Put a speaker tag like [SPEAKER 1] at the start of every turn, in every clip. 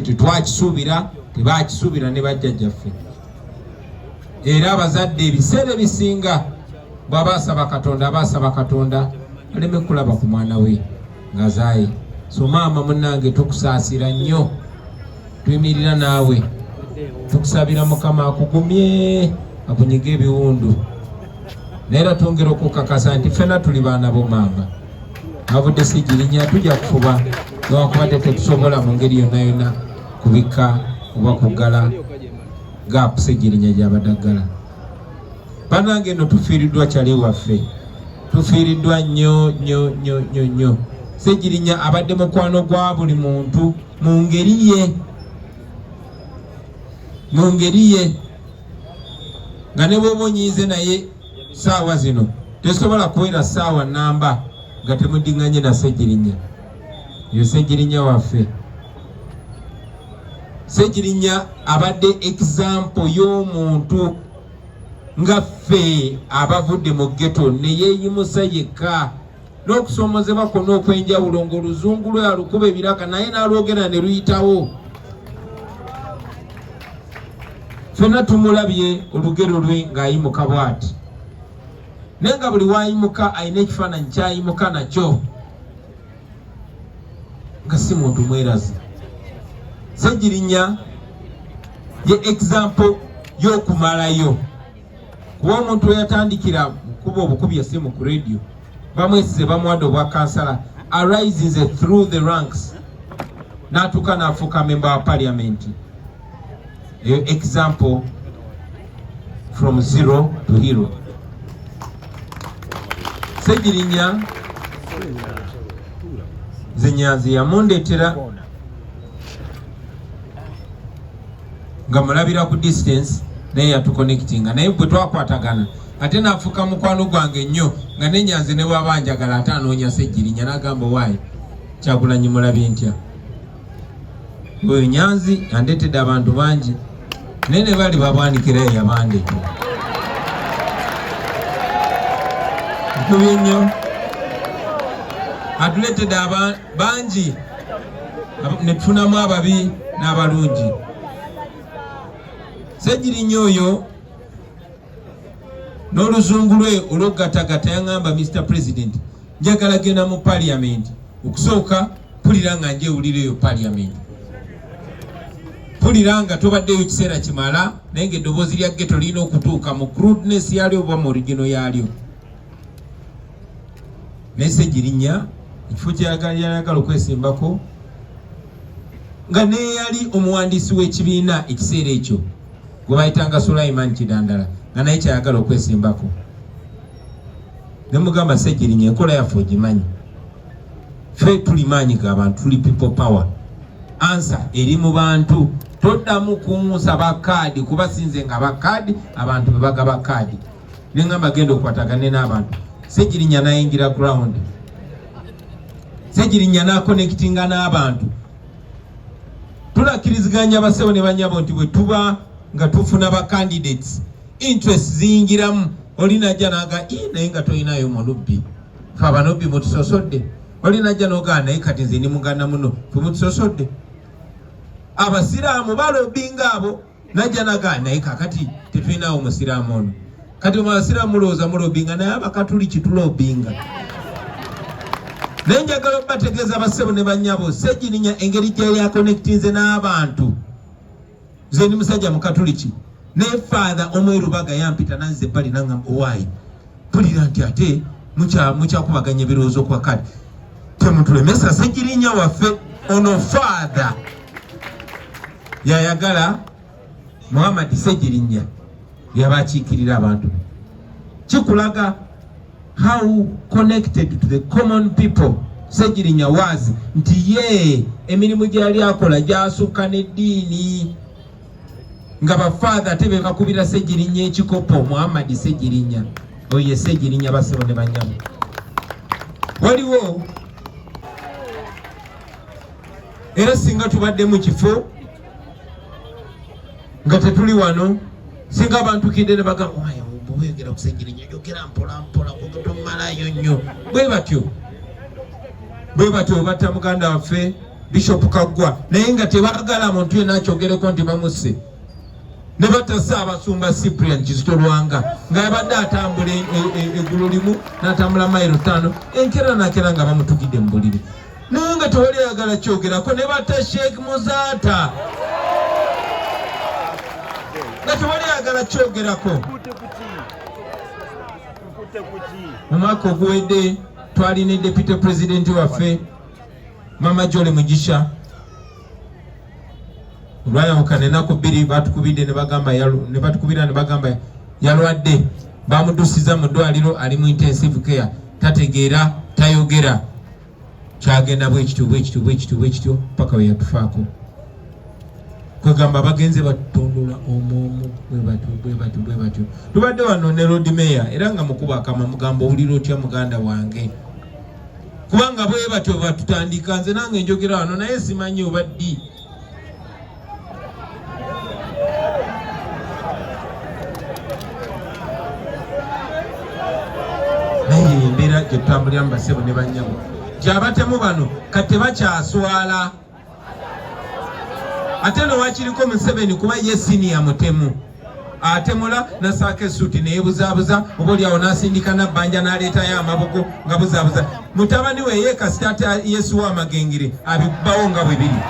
[SPEAKER 1] Tetwakisuubira, tebakisuubira ne bajjajjaffe. Era abazadde ebiseera ebisinga bw'aba asaba Katonda, aba asaba Katonda aleme kulaba ku mwana we ng'azaaye. So maama munnange, tukusaasira nnyo, tuyimirira naawe, tukusabira Mukama akugumye, akunyige ebiwundu. Naye era twongera okukakasa nti ffena tuli baana bo maama. Avudde Ssegirinya, tujja kufuba newankubadde tetusobola mu ngeri yonna yonna kubikka oba kuggala gap Ssegirinya gy'abadde aggala. Bannange, eno tufiiriddwa kyali waffe, tufiiriddwa nnyo nnyo nnyo nnyo nnyo. Ssegirinya abadde mukwano gwa buli muntu mu ngeri ye, mu ngeri ye, nga ne bw'oba onyiize naye saawa zino tesobola kuwera saawa namba nga temuddinganye na Ssegirinya. Yo Ssegirinya waffe. Ssegirinya abadde example y'omuntu nga ffe abavudde mu ghetto ne yeeyimusa yekka n'okusoomozebwa kwonna okw'enjawulo, ng'oluzungu lwe alukuba ebiraka naye n'alwogera ne luyitawo. Ffenna tumulabye olugero lwe ng'ayimuka bw'ati, naye nga buli waayimuka alina ekifaananyi ky'ayimuka nakyo, nga si muntu mwerazi. Ssegirinya ye example y'okumalayo, kuba omuntu weyatandikira kuba obukubi essimu ku radio, bamwesize, bamuwadde obwa kansala, arises through the ranks n'atuuka n'afuuka member wa parliament. Eyo example from zero to hero. Ssegirinya nze Nyanzi yamundeetera nga mulabira ku distance, naye yatuconnectinga, naye bwe twakwatagana ate nafuuka mukwano gwange nnyo, nga nenyanzi ne bwaba njagala ate anoonya Ssegirinya, n'agamba, "Waayi, Kyagulanyi mulabye ntya?" Oyo Nyanzi andeetedde abantu bangi, naye ne bali babwanikirayo yabandeetera. Nkubye nnyo, atuleetedde bangi ne tufunamu ababi n'abalungi. Ssegirinya oyo n'oluzungu lwe olw'okugatagata yaŋŋamba, "Mr President, njagala genda mu parliament. Okusooka mpulira nga njewulira eyo parliament, mpulira nga tobaddeyo kiseera kimala, naye ng'eddoboozi lya ghetto lirina okutuuka mu crudeness yalyo oba mu original yalyo." Naye Ssegirinya ekifo kyayagala okwesimbako, nga neyali omuwandiisi w'ekibiina ekiseera ekyo gwe bayitanga Sulaiman Kidandala, nga naye kyayagala okwesimbako, ne mugamba, "Ssegirinya, enkola yaffe ogimanyi, ffe tuli maanyi g'abantu, tuli people power, answer eri mu bantu. Toddamu kunsaba kaadi kuba sinze nga bakaadi, abantu be bagaba kaadi." Neŋŋamba, "Genda okwatagane n'abantu." Ssegirinya nayingira ground, Ssegirinya n'aconnectinga n'abantu. Tulakkiriziganya basebo ne banyabo nti bwe tuba nga tufuna ba candidates, interest ziyingiramu. Oli najja naga, "Ii, naye nga tolinayo mulubbi, fe abanubbi mutusosodde." Oli najja nogaa, "Naye kati nze ndi muganda muno, fe mutusosodde." Abasiraamu balobinga abo, najja nagaa, "Naye kakati tetulinawo musiraamu ono." Kati mu abasiraamu mulowooza mulobinga, naye abakatuliki tulobinga. Naye njagala obategeeza basebo ne banyabo, Ssegirinya engeri gyali aconnectinze n'abantu, nze ndi musajja mukatuliki, naye Father omwerubaga yampita nanze ebbali nangamba, "Owaayi, mpulira nti ate mukyakubaganya ebirowoozo kwa kadi, temutulemesa Ssegirinya waffe ono." Father yayagala Muhammad Ssegirinya yaba akiikirira abantu be. Kikulaga how connected to the common people Ssegirinya was, nti ye emirimu gyali akola gyasukka n'eddiini, nga bafaatha ate be bakubira Ssegirinya ekikopo. Muhammad Ssegirinya oyo ye Ssegirinya, basebo ne banyabo. Waliwo era singa tubadde mu kifo nga tetuli wano, singa abantu kidde ne bagamba, "Bweyogera ku Ssegirinya yogera mpola mpola, tomalayo nnyo." Bwe batyo, bwe batyo batta muganda waffe. Bishop Kaggwa, naye nga tebagala muntu yenna akyogereko nti bamusse. Ne batta Ssaabasumba Cyprian Kizito Lwanga nga yabadde atambula eggulo limu n'atambula mayiro 5 enkeera nakera nga bamutugidde mu buliri, naye nga tewali ayagala kyogerako. Ne batta Sheikh Muzaata nga tewali ayagala kyogerako. Mu mwaka oguwedde twalina deputy president waffe Mama Jolly Mugisha, olwayawukana ennaku 2 batukubidde ne bagamba ne batukubira ne bagamba yalwadde, bamudusiza mu ddwaliro, ali mu intensive care, tategeera, tayogera. Kyagenda bwekityo bwekityo bwekityo bwekityo paka we yatufaako. Kwegamba bagenze batondola omwomu bwe batyo bwe batyo bwe batyo. Tubadde wano ne Lord Mayor era nga mukuba akama mugamba owulira otya muganda wange, kubanga bwe batyo batutandika. Nze nange njogera wano naye simanyi oba ddi. Naye embeera gye tutambuliramu basebo ne bannyabo, gyabatemu bano kati tebakyaswala. Ate nowakiriko Museveni kuba ye siniya mutemu, atemula nasaako essuuti neyebuzaabuza, oba oliawo n'asindika nabbanja n'aleetayo amabugo nga buzaabuza mutabani we ye kasita ate yesuwa amagengere abibbawo nga bwe biri.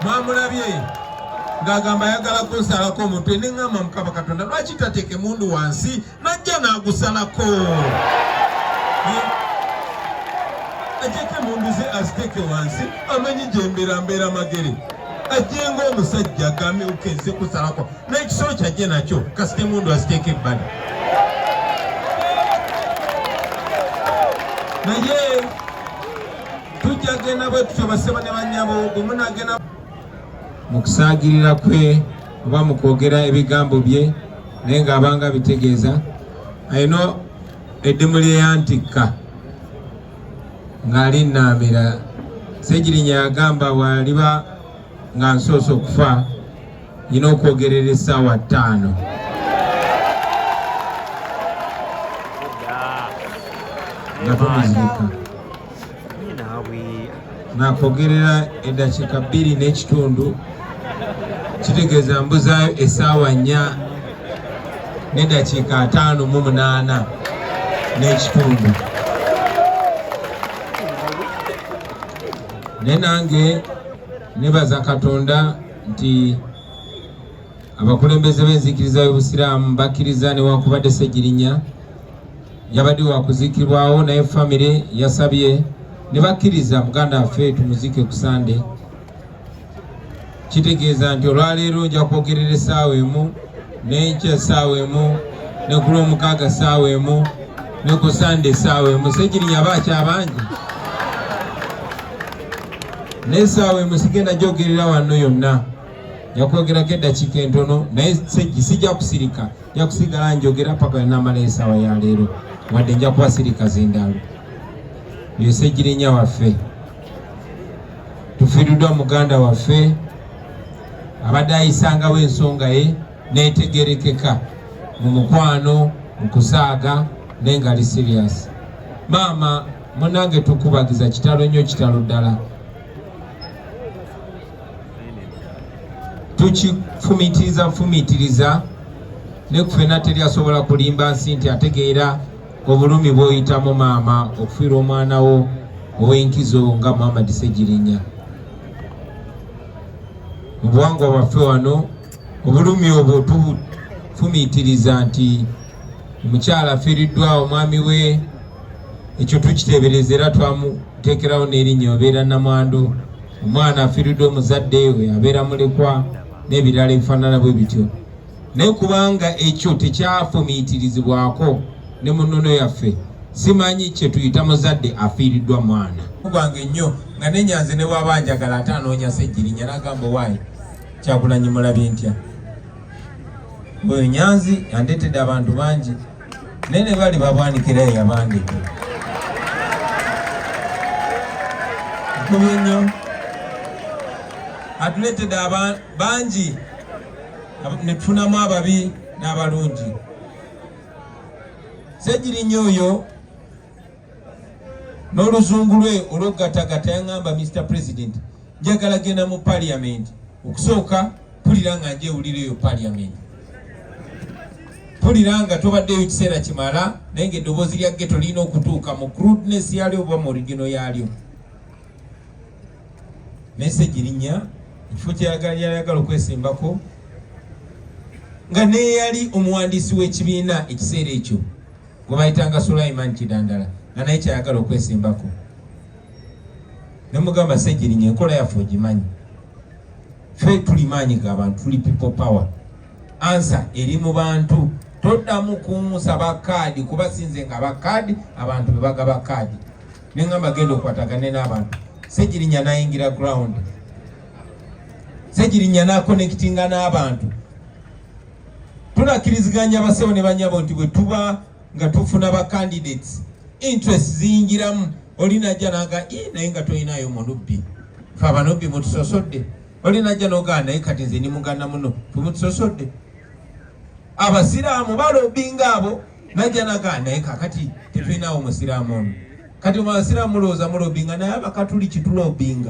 [SPEAKER 1] Mwamulabye ng'agamba ayagala kunsalako omutwe, ne ŋŋamba Mukama Katonda lwaki tateeka emundu wansi najja n'agusalako, ajjeko emundu ze aziteeke wansi, amanyi gye mbeera, mbeera Magere, ajje ng'omusajja agambe okenze kusalako n'ekisolo kyajje nakyo, kasita emundu aziteeka ebbali. Naye tujja genda bwe tutyo basebo ne bannyabo, bwe munaagenda mu kusaagirira kwe oba mu kwogera ebigambo bye, naye ng'abanga bitegeeza alina eddimu lyeyantikka ng'ali Nnaamira. Ssegirinya yagamba bw'aliba nga nsoose okufa nyina okwogerera essaawa 5. Nga tumuziika nakwogerera eddakiika 2 n'ekitundu, kitegeeza mbuzaayo essaawa 4 n'eddakiika 58 n'ekitundu. Naye nange nebaza Katonda nti abakulembeze b'enzikiriza y'Obusiraamu bakkiriza, newankubadde Ssegirinya yabadde wakuziikibwawo, naye famire yasabye ne bakkiriza muganda waffe tumuziike ku Sande. Kitegeeza nti olwaleero nja kwogerera essaawa 1, n'enkya essaawa 1, ne ku Lwomukaaga essaawa 1, ne ku Sande essaawa 1. Ssegirinya aba akyabangi n'essaawa 1 sigenda gyogerera wano yonna, nja kwogerako eddakiika entono, naye sijja kusirika, nja kusigala njogera paka namala essaawa ya leero, wadde nja kuba sirika zindaalo. Oyo Ssegirinya waffe, tufiiriddwa muganda waffe abadde ayisangawo ensonga ye n'etegerekeka mu mukwano, mu kusaaga, naye nga ali serious. Maama munange tukubagiza, kitalo nnyo, kitalo ddala. Tukifumiitiriza fumiitiriza, ne ffenna teri asobola kulimba nsi nti ategeera obulumi bw'oyitamu maama okufiirwa omwana wo ow'enkizo nga Muhammad Ssegirinya. Mu buwangwa bwaffe wano obulumi obwo tubufumiitiriza nti omukyala afiiriddwa omwami we, ekyo tukiteebereza era twamuteekerawo n'erinnya obeera namwandu, omwana afiiriddwa omuzadde we abeera mulekwa n'ebirala ebifaanana bwe bityo. Naye kubanga ekyo tekyafumiitirizibwako ne mu nnono yaffe, simanyi kye tuyita muzadde afiiriddwa mwana. Gwange nnyo nga nenyanze ne bw'aba njagala ate anoonya Ssegirinya n'agamba owaayi Kyagulanyi mulabye ntya. Oyo Nyanzi andeetedde abantu bangi, naye ne bali babwanikira yabandidde. Nkubye nnyo atuleetedde bangi ne tufunamu ababi n'abalungi. Ssegirinya oyo N'oluzungu lwe olw'okugatagata yaŋŋamba, "Mr President, njagala genda mu parliament." Okusooka mpulira nga njewulira eyo parliament, mpulira nga tobaddeyo kiseera kimala, naye nga eddoboozi lya ghetto lirina okutuuka mu crudeness yalyo oba mu original yalyo. Naye Segirinya ekifo kyeyagala okwesimbako, nga neyali omuwandiisi w'ekibiina ekiseera ekyo gwe bayitanga Sulaiman Kidandala, nga naye kyayagala okwesimbako, nemugamba, "Segirinya, enkola yaffe ogimanyi, ffe tuli maanyi g'abantu, tuli people power, answer eri mu bantu. Toddamu kunsaba kaadi kuba sinze nga bakaadi, abantu be bagaba kaadi." Neŋŋamba, "Genda okwatagane n'abantu." Segirinya nayingira ground, Segirinya nakonectinga n'abantu. Tunakkiriziganya, bassebo ne banyabo, nti bwe tuba nga tufuna ba candidates, interest ziyingiramu. Oli najja naga, "Naye nga tolinayo munubbi, fe abanubbi mutusosodde." Oli najja nogaa, "Naye kati nze ndi muganda muno, fe mutusosodde." Abasiraamu balobinga abo, najja nagaa, "Naye kakati tetulinawo musiraamu ono." Kati mu basiraamu mulowooza mulobinga, naye Abakatuliki tulobinga.